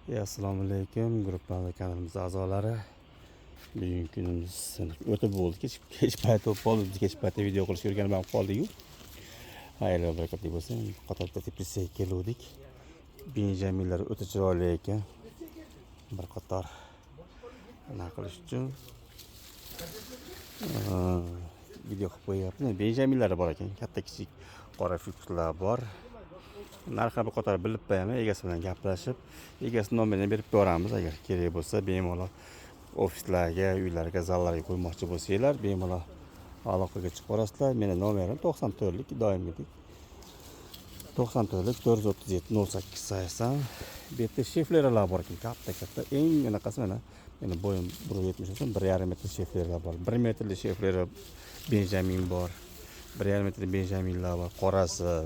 Assalomu alaykum, guruhlarni kanalimiz a'zolari. Bugungi kunimiz o'tib bo'ldi. Kech payt bo'lib qoldi. Biz kech paytda video qilishga o'rganib ham qoldik-ku. Xayrli va barakotli bo'lsin. Qatorda teplitsaga keluvdik. Benjaminlar o'ta chiroyli ekan. Bir qator nima qilish uchun video qilib qo'yyapti. Benjaminlari bor ekan. Katta kichik qora fikuslar bor. Narxini bir qator bilib qo'yaman, egasi bilan gaplashib, egasi nomerini berib beramiz agar kerak bo'lsa, bemalol ofislarga, uylarga, zallarga qo'ymoqchi bo'lsanglar, bemalol aloqaga chiqib olasizlar. Meni nomerim 94lik doimgidek 94lik 437 08 80. Bu yerda shefleralar bor ekan, katta katta. Eng anaqasi mana meni bo'yim 1,70 bo'lsin, 1,5 metr shefleralar bor. 1 metrli sheflera benjamin bor. 1,5 metrli benjaminlar bor, qorasi,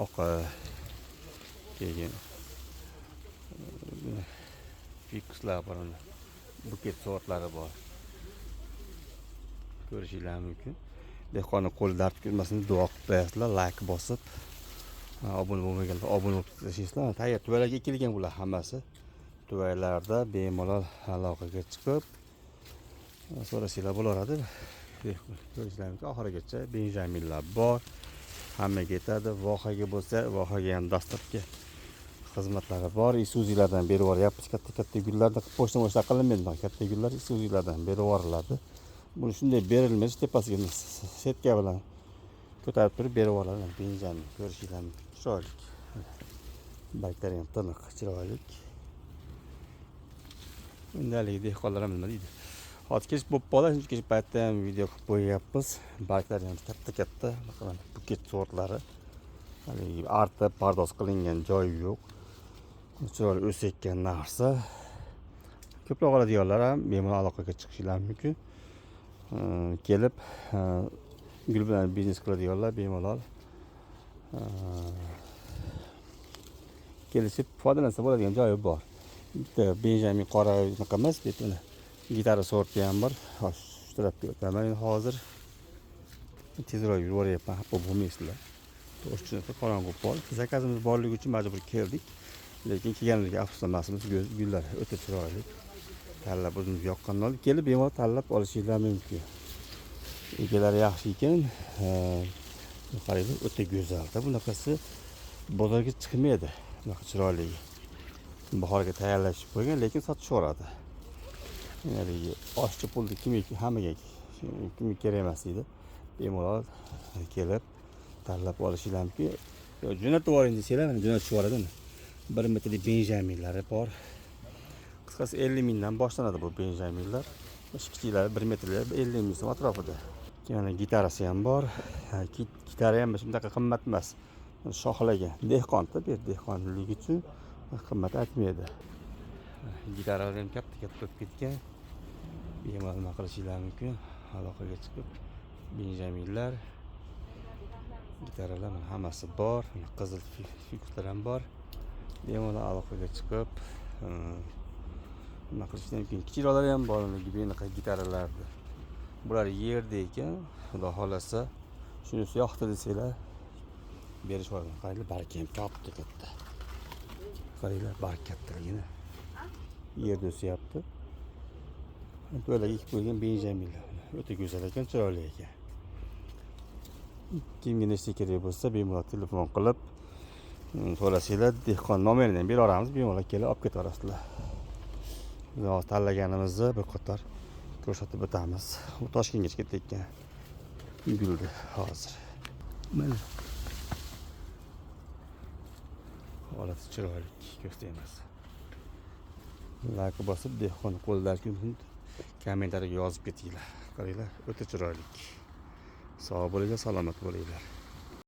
oqi, keyin fikuslar bor, mana buket sortlari bor. Ko'rishinglar mumkin. Dehqonni qo'li dard ko'rmasin, duo qilib qo'yasizlar, layk bosib, obuna bo'lmaganlar obuna bo'lib tashlaysizlar. Tayyor tuvaklarga ekilgan bular hammasi. Tuvaklarda bemalol aloqaga chiqib so'rasanglar bo'laveradi. Ko'rishinglar mumkin, oxirigacha benjaminlar bor. Hammaga yetadi. Vohaga bo'lsa, vohaga ham dastlabki xizmatlari bor. Isuzilardan berib yuboryapmiz. Katta katta gullarni pochta mochta qilinmaydi. Katta gullar Isuzilardan berib yuboriladi. Buni shunday berilmaydi, tepasiga setka bilan ko'tarib turib berib yuboriladi. Benjamin ko'rishinglar mumkin. Chiroyli. Barglari ham tiniq, chiroyli. Endi haligi dehqonlar ham nima deydi? Hozir kech bo'lib qoldi, shuning uchun kech paytda ham video qilib qo'yyapmiz. Barglari ham katta katta, mana buket sortlari. Haligi artib pardoz qilingan joyi yo'q. Chiroyli o'sayotgan narsa. Ko'proq oladiganlar ham bemalol aloqaga chiqishlari mumkin. Kelib gul bilan biznes qiladiganlar bemalol kelishib foydalansa bo'ladigan joyi bor. Bitta benjamin qora unaqa emas, bu yerda mana gitara sorti ham bor. Hozir shu tarafga o'taman endi hozir. Tezroq yuboryapman, xafa bo'lmaysizlar. To'g'ri, qorong'u bo'lib qoldi. Zakazimiz borligi uchun majbur keldik. Lekin kelganimizga afsuslanmasmiz. Gullar o'ta chiroyli. Tanlab o'zimizga yoqqanini olib kelib bemalol tanlab olishinglar mumkin. Egalari yaxshi ekan. Qaranglar, o'ta go'zalda. Bunaqasi bozorga chiqmaydi. Bunaqa chiroyligi. Bahorga tayyorlashib qo'ygan, lekin sotishaveradi. Haligi oshchi pulni kimga, hammaga kimga kerak emas deydi. Bemalol kelib tanlab olishinglar mumkin. Yo, jo'natib yuboring desanglar, mana jo'natib yuboradi. 1 metrlik benjaminlari bor. Qisqasi 50 mingdan boshlanadi bu benjaminlar. Shu kichiklari 1 metrlar 50 ming so'm atrofida. Keyin mana gitarasi ham bor. Gitara ham shunaqa qimmat emas. Shoxlagan dehqon-da, bu dehqonligi uchun qimmat aytmaydi. Gitaralar ham katta katta bo'lib ketgan. Bemalol nima qilishinglar mumkin. Aloqaga chiqib benjaminlar, gitaralar mana hammasi bor. Mana qizil fikuslar ham bor. Bemalol aloqaga chiqib nima qilishlar mumkin. Kichikroqlari ham bor, bunaqa gitaralarni. Bular yerda ekan, Xudo xohlasa shunisi yoqdi desanglar berish oladi. Qaranglar, bargi ham katta katta. Qaranglar, barg kattaligini. Yerda o'syapti. To'ylarga ekib qo'ygan benjaminlar. O'ta go'zal ekan, chiroyli ekan. Kimga nechta kerak bo'lsa, bemalol telefon qilib so'rasanglar, dehqon nomerini ham bera olamiz, bemalol kelib olib ketaverasizlar. Biz hozir tanlaganimizni bir qator ko'rsatib o'tamiz. U Toshkentgacha ketayotgan gulni hozir. Mana. Holati chiroyli, ko'z tegmas. Layk bosib, dehqon qo'lidagi kommentariyaga yozib ketinglar. Qaranglar, o'ta chiroyli. Sog' bo'linglar, salomat bo'linglar.